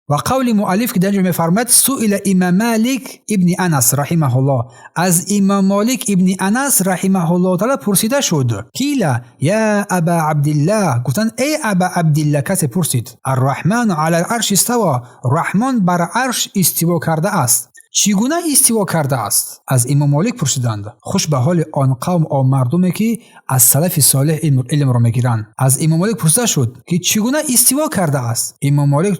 Ва қавли муаллиф, ки дар инҷо мефармояд: سئل имом Малик ибни Анас رحمه الله. Аз имом Молик ибни Анас رحمه الله تعالی пурсида шуд: قيل يا أبا عبد الله, гуфтанд: эй Аба Абдилла, касе пурсид: الرحمن على العرش استوى, Раҳмон бар арш истиво кардааст, чӣ гуна истиво кардааст? Аз имом Молик пурсиданд. Хуш ба ҳоли он қавм, он мардуме, ки аз салафи солеҳ илмро мегиранд. Аз имом Молик пурсида шуд, ки чӣ гуна истиво кардааст. Имом Молик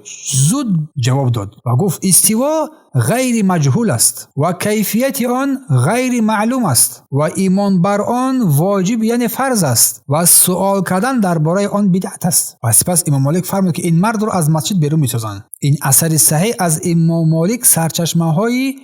зуд ҷавоб дод ва гуфт: истиво ғайри маҷҳул аст ва кайфияти он ғайри маълум аст ва имон бар он воҷиб, яъне фарз аст, ва суол кардан дар бораи он бидъат аст. Ва сипас имом Молик фармуд, ки ин мардро аз масҷид берун месозанд. Ин асари саҳеҳ аз имом Молик сарчашмаҳои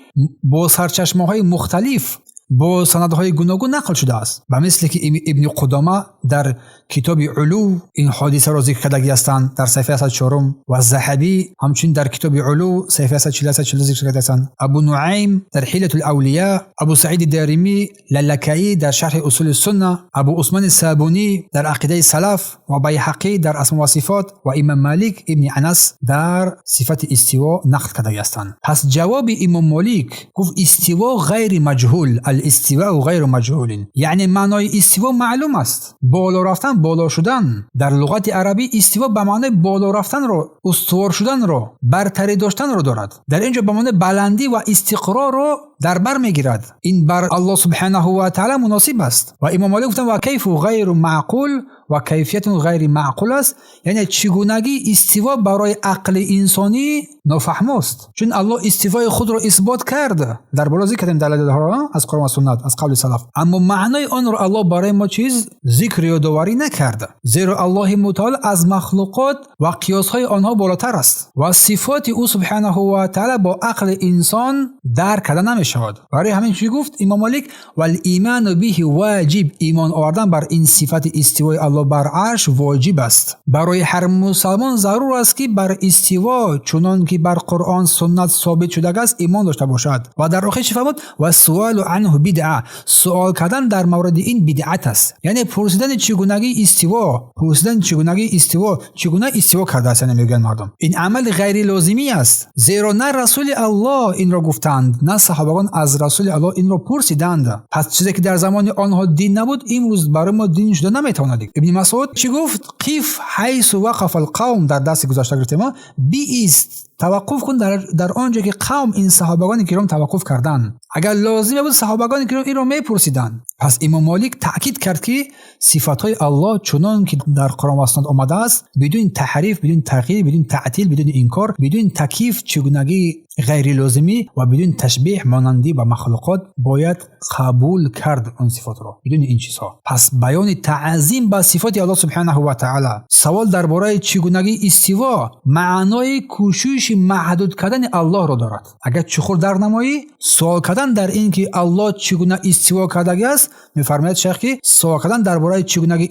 бо сарчашмаҳои мухталиф, бо санадҳои гуногун нақл шудааст, ба мисле ки Ибни Қудома дар китоби Улув ин ҳодисаро зикр кардагӣ ҳастанд дар саҳифаи 104, ва Заҳабӣ ҳамчунин дар китоби Улув, саҳифаи 140 зикр карда ҳастанд, Абу Нуайм дар Ҳилятул Авлия, Абу Саиди Даримӣ, Лалакаӣ дар Шарҳи Усули Сунна, Абу Усмони Сабунӣ дар Ақидаи Салаф ва Байҳақӣ дар Асмо ва Сифот ва имом Малик ибни Анас дар сифати истиво нақл кардагӣ ҳастанд. Пас ҷавоби имом Молик гуфт: истиво ғайри маҷҳул, الاستواء غير مجهول, яъне маънои истиво маълум аст, боло рафтан, боло шудан. Дар луғати арабӣ истиво ба маънои боло рафтанро, устувор шуданро, бартарӣ доштанро дорад. Дар ин ҷо ба маънои баландӣ ва истиқрорро дар бар мегирад. Ин бар Аллоҳ سبحانه وتعالى муносиб аст. Ва имом Молик гуфтанд: والكيف غير معقول, ва кайфиятун ғайри маъқул аст, яъне чигунагии истиво барои ақли инсонӣ нофаҳмост, чун Аллоҳ истивои худро исбот кард, дар боло зикр кардем далелҳоро аз Қуръон ва суннат, аз қавли салаф, аммо маънои онро Аллоҳ барои мо чиз зикр ёдоварӣ накард, зеро Аллоҳи мутаол аз махлуқот ва қиёсҳои онҳо болотар аст ва сифоти ӯ سبحانه وتعالى бо ақли инсон дарк карда намешавад. Барои ҳамин чӣ гуфт имом Молик? والإيمان به واجب, имон овардан бар ин сифати истивои Аллоҳ бар арш воҷиб аст. Барои ҳар мусалмон зарур аст, ки бар истиво, чунон ки бар Қуръон, суннат собит шудааст, имон дошта бошад. Ва дар охир чӣ фармуд? والسؤال عنه بدعة, суол кардан дар мавриди ин бидъат аст, яъне пурсидани чигунагии истиво, пурсидани чигунагии истиво, чӣ гуна истиво кардааст, яъне мегӯянд мардум, ин амали ғайрилозимӣ аст, зеро на Расули Аллоҳ инро гуфтанд, на саҳобагон аз Расули Аллоҳ инро пурсиданд. Пас чизе ки дар замони онҳо дин набуд, имрӯз барои мо дин шуда наметавонад. Ибни Масъуд чӣ гуфт? قف حيث وقف القوم. Дар дарси гузашта гуфтем: биист, таваққуф кун дар он ҷо, ки қавм, ин саҳобагони киром, таваққуф карданд. Агар лозиме буд, саҳобагони киром инро мепурсиданд. Пас имом Молик таъкид кард, ки сифатҳои Аллоҳ, чунон ки дар Қуръон ва суннат омадааст, бидуни таҳриф, бидуни тағйир, бидуни таътил, бидуни инкор, бидуни такйиф, чигунагии ғайрилозимӣ, ва бидуни ташбеҳ, монандӣ ба махлуқот, бояд қабул кард он сифотро бидуни ин чизҳо. Пас баёни таъзим ба сифоти Аллоҳ سبحانه وتعالى, савол дар бораи чигунагии истиво маънои кӯшиши маҳдуд кардани Аллоҳро дорад. Агар чуқур дарк намоӣ, суол кардан дар ин ки Аллоҳ чӣ гуна истиво кардагиаст, мефармояд шайх, ки суол кардан дар бораи чигунагии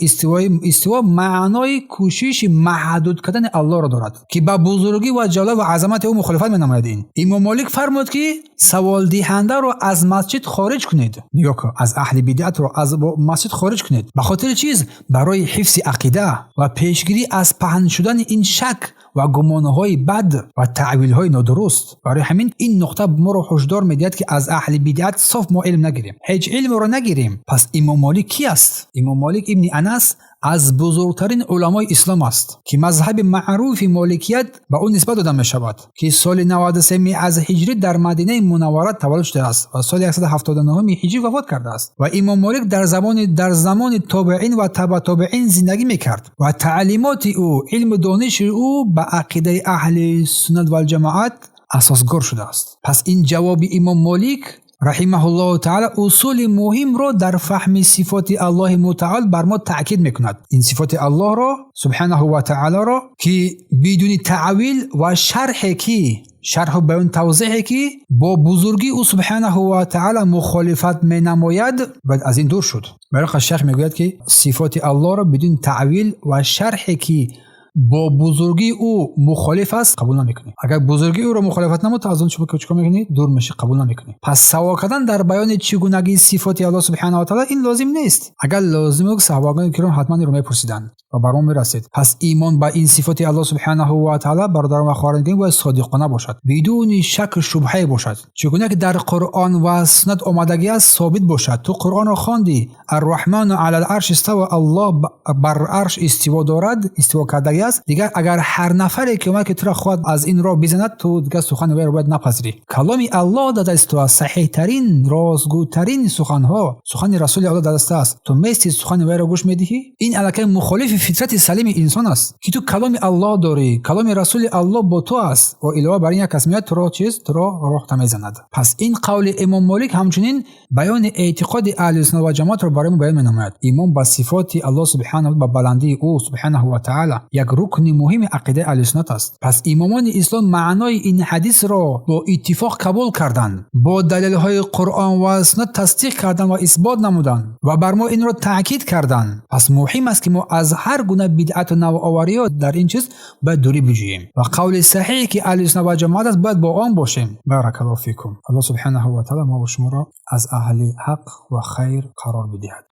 истиво маънои кӯшиши маҳдуд кардани Аллоҳро дорад, ки ба бузургӣ ва ҷалол ва азамати ӯ мухолифат менамояд. Ин имом Молик фармуд, ки саволдиҳандаро аз масҷид хориҷ кунед. Нигоҳ кун, аз аҳли бидъатро аз масҷид хориҷ кунед. Ба хотири чиз? Барои ҳифзи ақида ва пешгирӣ аз паҳн шудани ин шак ва гумонҳои бад ва таъвилҳои нодуруст. Барои ҳамин ин нуқта моро ҳушдор медиҳад, ки аз аҳли бидъат соф мо илм нагирем, ҳеҷ илмро нагирем. Пас имом Молик ки аст? Имом Молик ибни Анас аз бузургтарин уламои ислом аст, ки мазҳаби маъруфи моликият ба ӯ нисбат дода мешавад, ки соли 93 аз ҳиҷрӣ дар Мадинаи Мунаввара таваллуд шудааст ва соли 179 ҳиҷрӣ вафот кардааст. Ва имом Молик дар замони тобеин ва таба тобеин зиндагӣ мекард ва таълимоти ӯ, илму дониши ӯ ба ақидаи аҳли суннат валҷамоат асосгор шудааст. Пас ин ҷавоби имом Молик رحمه الله تعالى усули муҳимро дар фаҳми сифоти Аллоҳи мутаол бар мо таъкид мекунад. Ин сифоти Аллоҳро سبحانه وتعالى ро, ки бидуни таъвил ва шарҳе, ки шарҳу баён, тавзеҳе, ки бо бузургии ӯ سبحانه وتعالى мухолифат менамояд, бояд аз ин дур шуд. Барои шайх мегӯяд, ки сифоти Аллоҳро бидуни таъвил ва шарҳе, ки Бо бузургии ӯ мухолиф аст, қабул намекунӣ. Агар бузургии ӯро мухолифат намуд, ту аз он чӣ чикор мекунӣ? Дур мешӣ, қабул намекунӣ. Пас савол кардан дар баёни чигунагии сифоти Аллоҳ субҳанаҳу ва таъоло ин лозим нест. Агар лозим буд, саҳобагони киром ҳатман инро мепурсиданд ва бар мо мерасид. Пас имон ба ин сифоти Аллоҳ субҳанаҳу ва таъоло, бародарон ва хоҳарон, бояд содиқона бошад, бидуни шак шубҳае бошад. Чигуна ки дар Қуръон ва суннат омадагӣ аст, собит бошад. Ту Қуръонро хондӣ: Ар-Раҳману алал арш истава, Аллоҳ бар арш истиво дорад, истиво кардагӣ аст. Дигар агар ҳар нафаре ки омад, ки туро хоҳад аз ин роҳ бизанад, ту дигар сухани вайро бояд напазирӣ. Каломи Аллоҳ дар дасти ту аст, саҳиҳтарин, ростгӯтарин суханҳо, сухани Расули Аллоҳ дар даст аст. Ту местӣ, сухани вайро гӯш медиҳӣ? Ин аллакай мухолифи фитрати салими инсон аст, ки ту каломи Аллоҳ дорӣ, каломи Расули Аллоҳ бо ту аст ва илова бар ин як кас меояд, туро чиз, туро роҳта мезанад. Пас ин қавли Имом Молик ҳамчунин баёни эътиқоди аҳли суннат ва ҷамоатро барои мо баён менамояд. Имон ба сифоти Аллоҳ субҳанаҳу, ба баландии ӯ субҳанаҳу ва таъала як рукни муҳими ақидаи аҳли суннат аст. Пас имомони ислом маънои ин ҳадисро бо иттифоқ қабул карданд, бо далелҳои Қуръон ва суннат тасдиқ карданд ва исбот намуданд ва бар мо инро таъкид карданд. Пас муҳим аст, ки мо аз ҳар гуна бидъату навовариҳо дар ин чиз бояд дурӣ биҷӯем ва қавли саҳиҳе, ки аҳли суннат ва ҷамоат аст, бояд бо он бошем. Баракаллоҳу фикум. Аллоҳ субҳанаҳу ва таъала мо ва шуморо аз аҳли ҳақ ва хайр қарор бидиҳад.